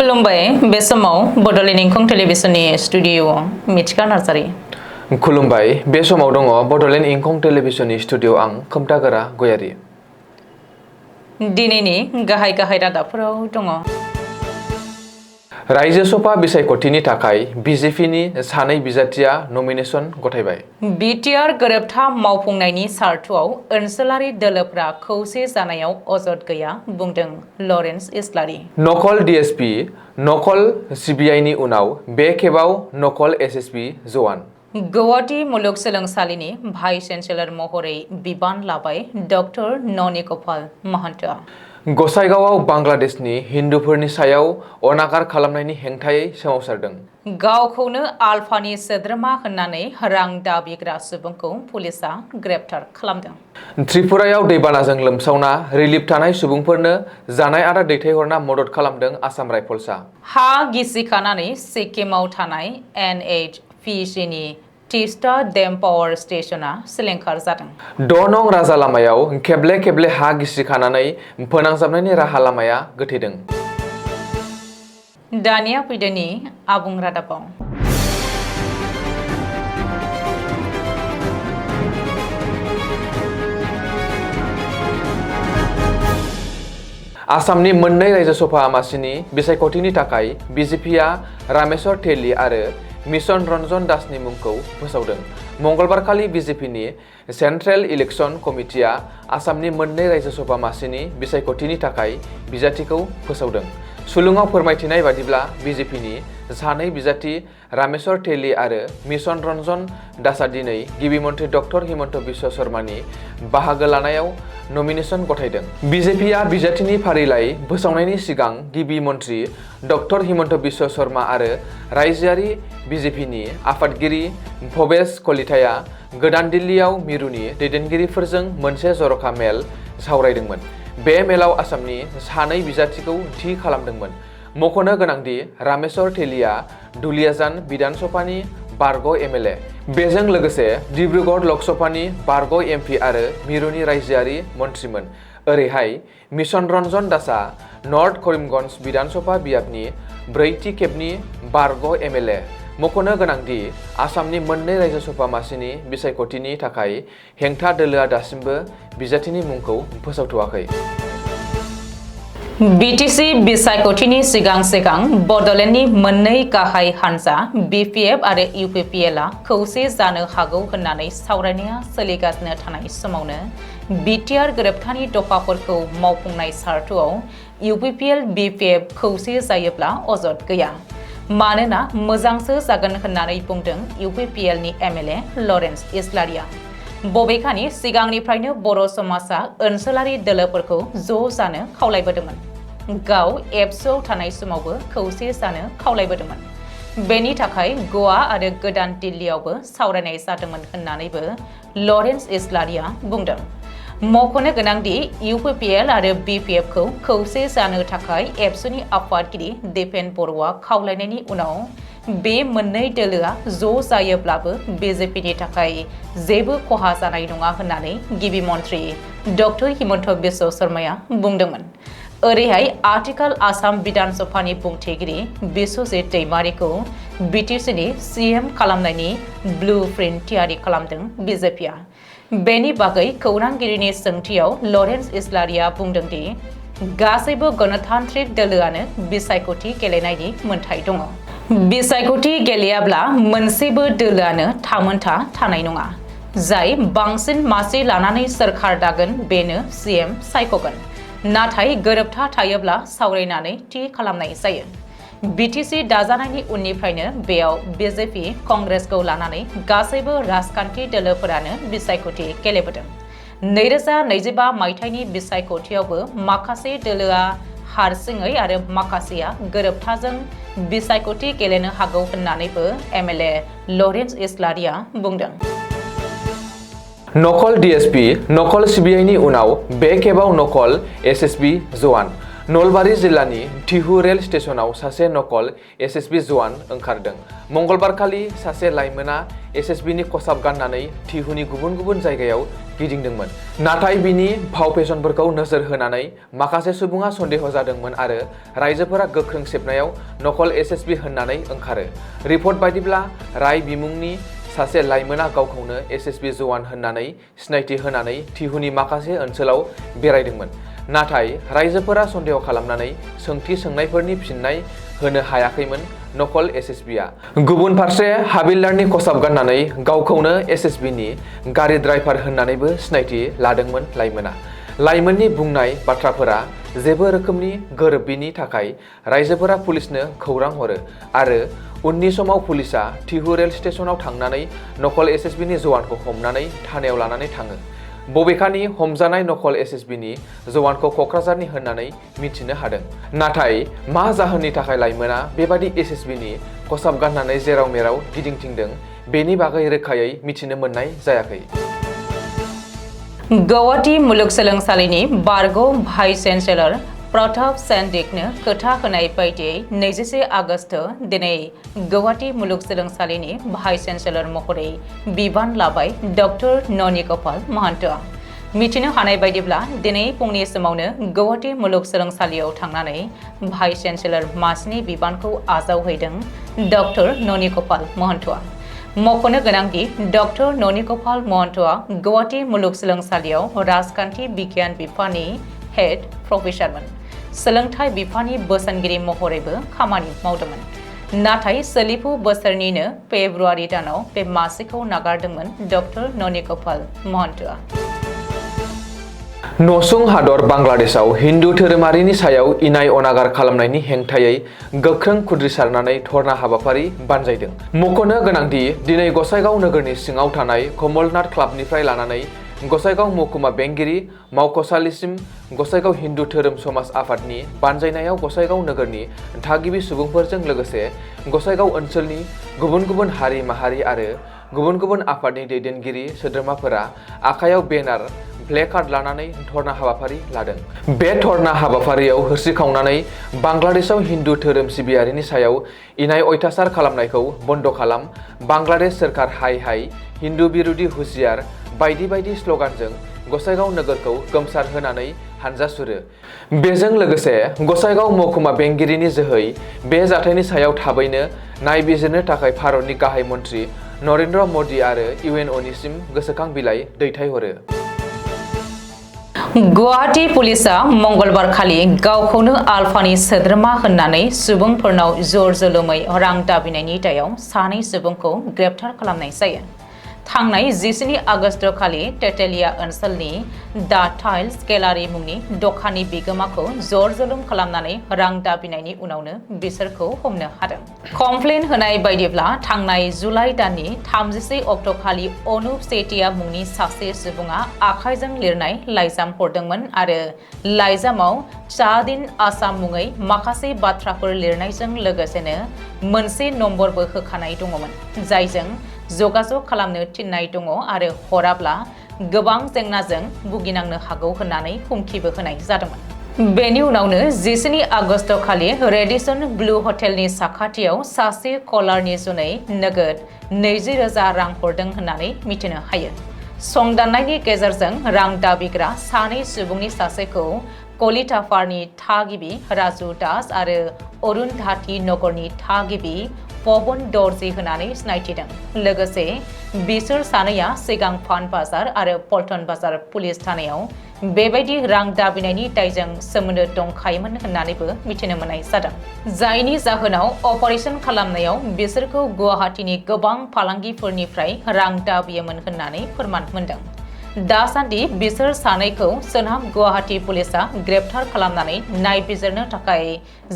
खुलुमबाय बे समाव बड'लेण्ड इंखं टेलिभिजननि स्टुडिअ'आव मिथिका नार्जारि। खुलुमबाय बे समाव दङ बड'लेण्ड इंखं टेलिभिजननि स्टुडिअ' आं खोमथागोरा गयारि। दिनैनि गाहाय रादाबफोराव दङ। रायजो सभा बिसायख'थिनि थाखाय बिजेपिनि सानै बिजाथिया नमिनेसन गथायबाय। बिटिआर गोरोबथा मावफुंनायनि सार्थ'आव ओनसोलारि दोलोफोरा खौसे जानायाव अजद गैया बुंदों लरेन्स इस्लारि। नकल डिएसपि नकल सिबिआइनि उनाव बे खेबाव नकल एसएसपि जवान। गुवाहाटी मुलुगसोलोंसालिनि भाइस चेन्सेलर महरै बिबान लाबाय डक्टर ननि गपाल महन्तआ। गसाइगावआव बांग्लादेशनि हिन्दुफोरनि सायाव अनागार खालामनायनि हेंथायै सोमावसारदों। गावखौनो आलफानि सोद्रोमा होननानै रां दाबिग्रा सुबुंखौ पुलिसआ ग्रेप्तार खालामदों। त्रिपुरायाव दैबानाजों लोमसावना रिलिफ थानाय सुबुंफोरनो जानाय आदार दैथायहरना मदद खालामदों आसाम राइफल्सआ। हा गिसिखानानै सिक्किमाव थानाय NHPCनि टिस्टा डेम पावार स्टेशना सिलिंखार जादों। 6 नं राजा लामायाव खेबले हा गिसिखानानै फोनांजाबनायनि राहा लामाया गोथेदों। दानिया फैदोनि आबुं रादाबाव। आसामनि मोननै रायजो सभा मासिनि बिसायख'थिनि थाखाय बिजेपिआ रामेश्वर तेली आरो मिशन रन्जन दासनि मुंखौ फोसावदों। मंगलबारखालि बिजेपिनि सेन्ट्रेल इलेक्शन कमिटिया आसामनि मोननै रायजो सभा मासिनि बिसायख'थिनि थाखाय बिजाथिखौ फोसावदों। सुलुङाव फोरमायथिनाय बादिब्ला बिजेपिनि सानै बिजाथि रामेश्वर तेली आरो मिशन रन्जन दासआ दिनै गिबि मन्थ्रि डक्टर हिमन्त बिश्व शर्मानि बाहागो लानायाव नमिनेसन गथायदों। बिजेपिआ बिजाथिनि फारिलाइ फोसावनायनि सिगां गिबि मन्थ्रि डक्टर हिमन्त बिश्व शर्मा आरो रायजोआरि बिजेपिनि आफादगिरि भबेश कलिताया गोदान दिल्लीयाव मिरुनि दैदेनगिरिफोरजों मोनसे जर'खा मेल सावरायदोंमोन। बे मेलाव आसामनि सानै बिजाथिखौ थि खालामदोंमोन। मख'नो गोनांदि रामेश्वर तेलीआ दुलियाजान बिधान सभानि बारग' एमएलए। बेजों लोगोसे डिब्रुगड़ लकसभानि बारग' एमपि आरो मिरुनि रायजोआरि मन्थ्रिमोन। ओरैहाय मिशन रन्जन दासआ नर्थ करिमगन्ज बिधान सभा बियाबनि 4थि खेबनि बारग' एमएलए। मख'नो गोनांदि आसामनि मोननै रायजो सभा मासिनि बिसायख'थिनि थाखाय हेंथा दोलोआ दासिमबो बिजाथिनि मुंखौ फोसावथ'वाखै। बिटिसि बिसायख'थिनि सिगां बड'लेण्डनि मोननै गाहाय हानजा बिपिएफ आरो इउपिपिएलआ खौसे जानो हागौ होननानै सावरायनाया सोलिगासिनो थानाय समावनो बिटिआर गोरोबथानि दफाफोरखौ मावफुंनाय सार्थ'आव इउपिपिएल बिपिएफ खौसे जायोब्ला अजद गैया। मानोना मोजांसो जागोन होननानै बुंदों इउपिपिएलनि एमएलए लरेन्स इस्लारिया। बबेखानि सिगांनिफ्रायनो बर' समाजआ ओनसोलारि दोलोफोरखौ ज' जानो खावलायबोदोंमोन। गाव एबसुआव थानाय समावबो खौसे जानो खावलायबोदोंमोन। बेनि थाखाय गवा आरो गोदान दिल्लीयावबो सावरायनाय जादोंमोन होननानैबो लरेन्स इस्लारिया बुंदों। मख'नो गोनांदि इउपिपिएल आरो बिपिएफखौ खौसे जानो थाखाय एबसुनि आफादगिरि दिपेन बर'आ खावलायनायनि उनाव बे मोननै दोलोआ ज' जायोब्लाबो बिजेपिनि थाखाय जेबो खहा जानाय नङा होननानै गिबि मन्थ्रि डक्टर हिमन्त बिश्व शर्माया बुंदोंमोन। ओरैहाय आथिखाल आसाम बिधान सभानि बुंथिगिरि बिश्वजित दैमारिखौ बिटिसिनि सीएम खालामनायनि ब्लु प्रिन्ट थियारि खालामदों बिजेपिआ। बेनि बागै खौरांगिरिनि सोंथियाव लरेन्स इस्लारिया बुंदोंदि गासैबो गणतान्त्रिक दोलोआनो बिसायख'थि गेलेनायनि मोन्थाय दङ। बिसायख'थि गेलेयाब्ला मोनसेबो दोलोआनो थामोन्था थानाय नङा। जाय बांसिन मासि लानानै सोरखार दागोन बेनो सीएम सायख'गोन। नाथाय गोरोबथा थायोब्ला सावरायनानै थि खालामनाय जायो। बिटिसि दाजानायनि उननिफ्रायनो बेयाव बिजेपि कंग्रेसखौ लानानै गासैबो राजखान्थि दोलोफोरानो बिसायख'थि गेलेबोदों। 2025 मायथाइनि बिसायख'थियावबो माखासे दोलोआ हारसिङै आरो माखासेया गोरोबथाजों बिसायख'थि गेलेनो हागौ होननानैबो एमएलए लरेन्स इस्लारिया बुंदों। नकल डिएसपि नकल सिबिआइनि उनाव बे खेबाव नकल एसएसबि जवान। नलबारि जिल्लानि टिहु रेल स्टेशनाव सासे नकल एसएसबि जवान ओंखारदों। मंगलबारखालि सासे लाइमोना एसएसबिनि खसाब गाननानै टिहुनि गुबुन गुबुन जायगायाव गिदिंदोंमोन। नाथाय बिनि फाव फेसनफोरखौ नोजोर होनानै माखासे सुबुङा सन्देह जादोंमोन आरो रायजोफोरा गोख्रों सेबनायाव नकल एसएसबि होननानै ओंखारो। रिपर्ट बायदिब्ला राय बिमुंनि सासे लाइमोना गावखौनो एसएसबि जवान होननानै सिनायथि होनानै टिहुनि माखासे ओनसोलाव बेरायदोंमोन। नाथाय रायजोफोरा सन्देह खालामनानै सोंथि सोंनायफोरनि फिननाय होनो हायाखैमोन। नकल एसएसबिआ गुबुन फारसे हाबिलदारनि खसाब गाननानै गावखौनो एसएसबिनि गारि ड्राइभार होननानैबो सिनायथि लादोंमोन लाइमोना। लाइमोननि बुंनाय बाथ्राफोरा जेबो रोखोमनि गोरोबिनि थाखाय रायजोफोरा पुलिसनो खौरां हरो आरो उननि समाव पुलिसआ टिहु रेल स्टेशनाव थांनानै नकल एसएसबिनि जवानखौ हमनानै थानायाव लानानै थाङो। बबेखानि हमजानाय नकल एसएसबिनि जवानखौ क'क्राझारनि होननानै मिथिनो हादों। नाथाय मा जाहोननि थाखाय लाइमोना बेबादि एसएसबिनि खसाब गाननानै जेराव मेराव गिदिंथिंदों बेनि बागै रोखायै मिथिनो मोननाय जायाखै। गुवाहाटी मुलुगसोलोंसालिनि बारग' भाइस चेन्सेलर प्रताप सेनदिकनो खोथा होनाय बायदियै 21 आगस्ट दिनै गुवाहाटी मुलुगसोलोंसालिनि भाइस चेन्सेलर महरै बिबान लाबाय डक्टर ननि गपाल महन्तआ। मिथिनो हानाय बायदिब्ला दिनै फुंनि समावनो गुवाहाटी मुलुगसोलोंसालियाव थांनानै भाइस चेन्सेलर मासिनि बिबानखौ आजावहैदों डक्टर ननि गपाल महन्तआ। मख'नो गोनांदि डक्टर ननि गपाल महन्तआ गुवाहाटी मुलुगसोलोंसालियाव राजखान्थि बिगियान बिफाननि हेड प्रफेसारमोन। सोलोंथाइ बिफाननि बोसोनगिरि महरैबो खामानि मावदोंमोन। नाथाय सोलिफु बोसोरनिनो फेब्रुवारि दानाव बे मासिखौ नागारदोंमोन डक्टर ननि गपाल महन्तआ। नसुं हादर बांलादेशआव हिन्दु धोरोमारिनि सायाव इनाय अनागार खालामनायनि हेंथायै गोख्रों खुद्रिसारनानै धरना हाबाफारि बानजायदों। मख'नो गोनांदि दिनै गसाइगाव नोगोरनि सिङाव थानाय कमलनाथ क्लाबनिफ्राय लानानै गसाइगाव महकुमा बेंगिरि मावख'सालिसिम गसाइगाव हिन्दु धोरोम समाज आफादनि बानजायनायाव गसाइगाव नोगोरनि थागिबि सुबुंफोरजों लोगोसे गसाइगाव ओनसोलनि गुबुन गुबुन हारि माहारि आरो गुबुन गुबुन आफादनि दैदेनगिरि सोद्रोमाफोरा आखायाव बेनार प्लेकार्ड लानानै धरना हाबाफारि लादों। बे धरना हाबाफारियाव होस्रिखावनानै बांलादेशआव हिन्दु धोरोम सिबियारिनि सायाव इनाय अयथासार खालामनायखौ बन्द खालाम, बांलादेश सोरखार हाय हाय, हिन्दु बिरुदि हुसियार बायदि बायदि स्लगानजों गसाइगाव नोगोरखौ गोमसार होनानै हानजा सुरो। बेजों लोगोसे गसाइगाव महकुमा बेंगिरिनि जोहै बे जाथायनि सायाव थाबैनो नायबिजिरनो थाखाय भारतनि गाहाय मन्त्रि नरेन्द्र मदि आरो इउएनअनिसिम गोसोखां बिलाइ दैथायहरो। गुवाहाटी पुलिसआ मंगलबारखालि गावखौनो आलफानि सोद्रोमा होननानै सुबुंफोरनाव जर जोलोमै रां दाबिनायनि दायाव सानै सुबुंखौ ग्रेप्तार खालामनाय जायो। थांनाय 19 आगस्ट खालि टेटेलिया ओनसोलनि दा टाइल्स गेलारि मुंनि दखाननि बिगोमाखौ जर जोलुम खालामनानै रां दाबिनायनि उनावनो बिसोरखौ हमनो हादों। कमप्लेन होनाय बायदिब्ला थांनाय जुलाइ दाननि 31 अक्ट'खालि अनुप सेतिया मुंनि सासे सुबुङा आखाइजों लिरनाय लाइजाम हरदोंमोन आरो लाइजामाव चादिन आसाम मुङै माखासे बाथ्राफोर लिरनायजों लोगोसेनो मोनसे नम्बरबो होखानाय दङमोन, जायजों जगाजग खालामनो थिननाय दङ आरो हराब्ला गोबां जेंनाजों भुगिनांनो हागौ होननानै हुमखिबो होनाय जादोंमोन। बेनि उनावनो 19 आगस्ट खालि रेडिसन ब्लु हटेलनि साखाथियाव सासे कलारनि जुनै नोगोद 20,000 रां हरदों होननानै मिथिनो हायो। संदाननायनि गेजेरजों रां दाबिग्रा सानै सुबुंनि सासेखौ कलिताफारनि थागिबि राजु दास आरो अरुणधाती नगरनि थागिबि पवन दर्जी होनानै सिनायथिदों। लोगोसे बिसोर सानैया सिगां फान बाजार आरो पल्टन बाजार पुलिस थानायाव बेबायदि रां दाबिनायनि दायजों सोमोन्दो दंखायोमोन होननानैबो मिथिनो मोननाय जादों। जायनि जाहोनाव अपारेशन खालामनायाव बिसोरखौ गुवाहाटीनि गोबां फालांगिफोरनिफ्राय रां दाबियोमोन होननानै फोरमान मोनदों। दासान्दि बिसोर सानैखौ सोनाब गुवाहाटी पुलिसआ ग्रेप्तार खालामनानै नायबिजिरनो थाखाय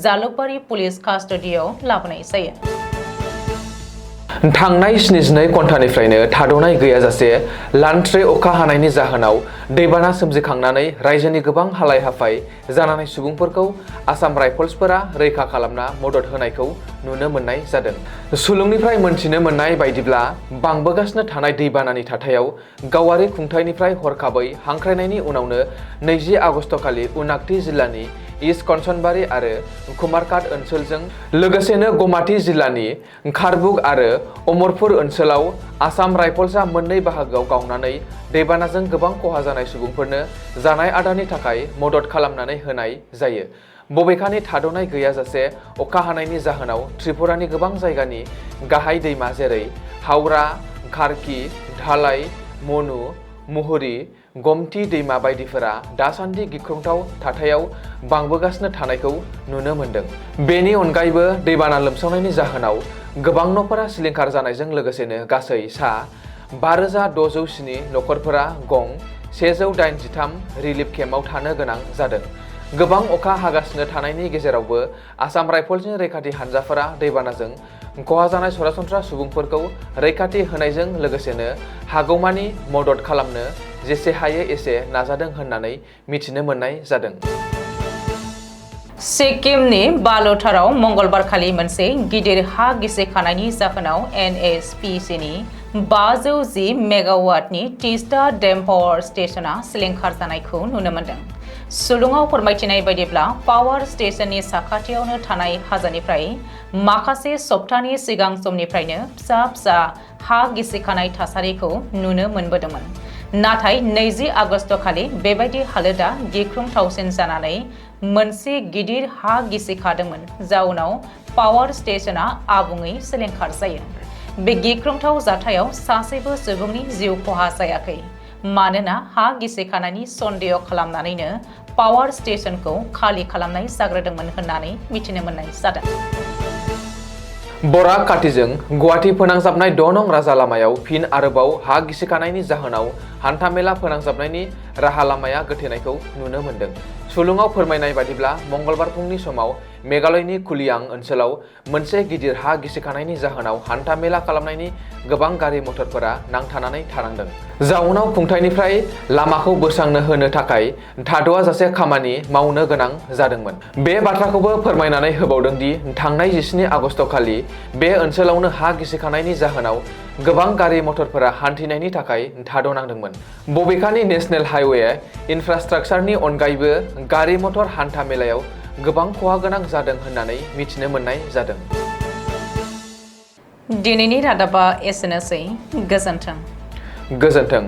जालुकबारि पुलिस कास्टडियाव लाबोनाय जायो। थांनाय 72 घन्टानिफ्रायनो थाद'नाय गैयाजासे लान्थ्रे अखा हानायनि जाहोनाव दैबाना सोमजिखांनानै रायजोनि गोबां हालाय हाफाय जानानै सुबुंफोरखौ आसाम राइफल्सफोरा रैखा खालामना मदद होनायखौ नुनो मोननाय जादों। सुलुंनिफ्राय मोनथिनो मोननाय बायदिब्ला बांबोगासिनो थानाय दैबानानि थाथायाव गावारि खुंथायनिफ्राय हरखाबै हांख्रायनायनि उनावनो 20 आगस्तखालि उनाकटी जिल्लानि इस्ट कनसनबारी आरो कुमारघाट ओनसोलजों लोगोसेनो गमाती जिल्लानि खारबुक आरो अमरपुर ओनसोलाव आसाम राइफल्सआ मोननै बाहागोआव गावनानै दैबानाजों गोबां खहा जानाय सुबुंफोरनो जानाय आदारनि थाखाय मदद खालामनानै होनाय जायो। बबेखानि थाद'नाय गैयाजासे अखा हानायनि जाहोनाव त्रिपुरानि गोबां जायगानि गाहाय दैमा जेरै हावड़ा, खारकी, धालाई, मनु, मुहुरी, गमती दैमा बायदिफोरा दासान्दि गिख्रंथाव थाथायाव बांबोगासिनो थानायखौ नुनो मोनदों। बेनि अनगायैबो दैबाना लोमसावनायनि जाहोनाव गोबां न'फोरा सिलिंखार जानायजों लोगोसेनो गासै सा 5607 नखरफोरा गं 183 रिलिफ केम्पआव थानो गोनां जादों। गोबां अखा हागासिनो थानायनि गेजेरावबो आसाम राइफल्सनि रैखाथि हानजाफोरा दैबानाजों खहा जानाय सरासनस्रा सुबुंफोरखौ रैखाथि होनायजों लोगोसेनो हागौमानि मदद खालामनो जेसे हायो एसे नाजादों होननानै मिथिनो मोननाय जादों। सिक्किमनि बालोटाराव मंगलबारखालि मोनसे गिदिर हा गिसिखानायनि जाहोनाव NHPCनि 510 मेगावाटनि टिस्टा डेम पावार स्टेशना सिलिंखार जानायखौ नुनो मोनदों। सुलुङाव फोरमायथिनाय बायदिब्ला पावार स्टेशननि साखाथियावनो थानाय हाजोनिफ्राय माखासे सप्तानि सिगां समनिफ्रायनो फिसा फिसा हा गिसिखानाय थासारिखौ नुनो मोनबोदोंमोन। नाथाय 20 आगस्तखालि बेबायदि हालोदा गिख्रंथावसिन जानानै मोनसे गिदिर हा गिसिखादोंमोन, जाउनाव पावार स्टेशना आबुङै सिलिंखार जायो। बे गिख्रंथाव जाथायाव सासेबो सुबुंनि जिउ खहा जायाखै, मानोना हा गिसिखानायनि सन्देह खालामनानैनो पावार स्टेशनखौ खालि खालामनाय जाग्रोदोंमोन होननानै मिथिनो मोननाय जादों। बराक काटिजों गुवाहाटी फोनांजाबनाय 6 नं राजा लामायाव फिन आरोबाव हा गिसिखानायनि जाहोनाव हान्थामेला फोनांजाबनायनि राहा लामाया गोथेनायखौ नुनो मोनदों। सुलुङाव फोरमायनाय बादिब्ला मंगलबार फुंनि समाव मेघालयनि कुलियां ओनसोलाव मोनसे गिदिर हा गिसिखानायनि जाहोनाव हान्था मेला खालामनायनि गोबां गारि मटरफोरा नांथानानै थानांदों। जाउनाव खुंथायनिफ्राय लामाखौ बोस्रांनो होनो थाखाय थाद'आजासे खामानि मावनो गोनां जादोंमोन। बे बाथ्राखौबो फोरमायनानै होबावदों दि थांनाय 17 आगस्तखालि बे ओनसोलावनो हा गिसिखानायनि जाहोनाव गोबां गारि मटरफोरा हान्थिनायनि थाखाय थाद'नांदोंमोन। बबेखानि नेशनेल हाइवे इनफ्रास्ट्राक्चारनि अनगायैबो गारि मटर हान्था मेलायाव गोबां खहा गोनां जादों होननानै मिथिनो मोननाय जादों। दिनैनि रादाबा एसेनोसै। गोजोन्थों। गोजोन्थों।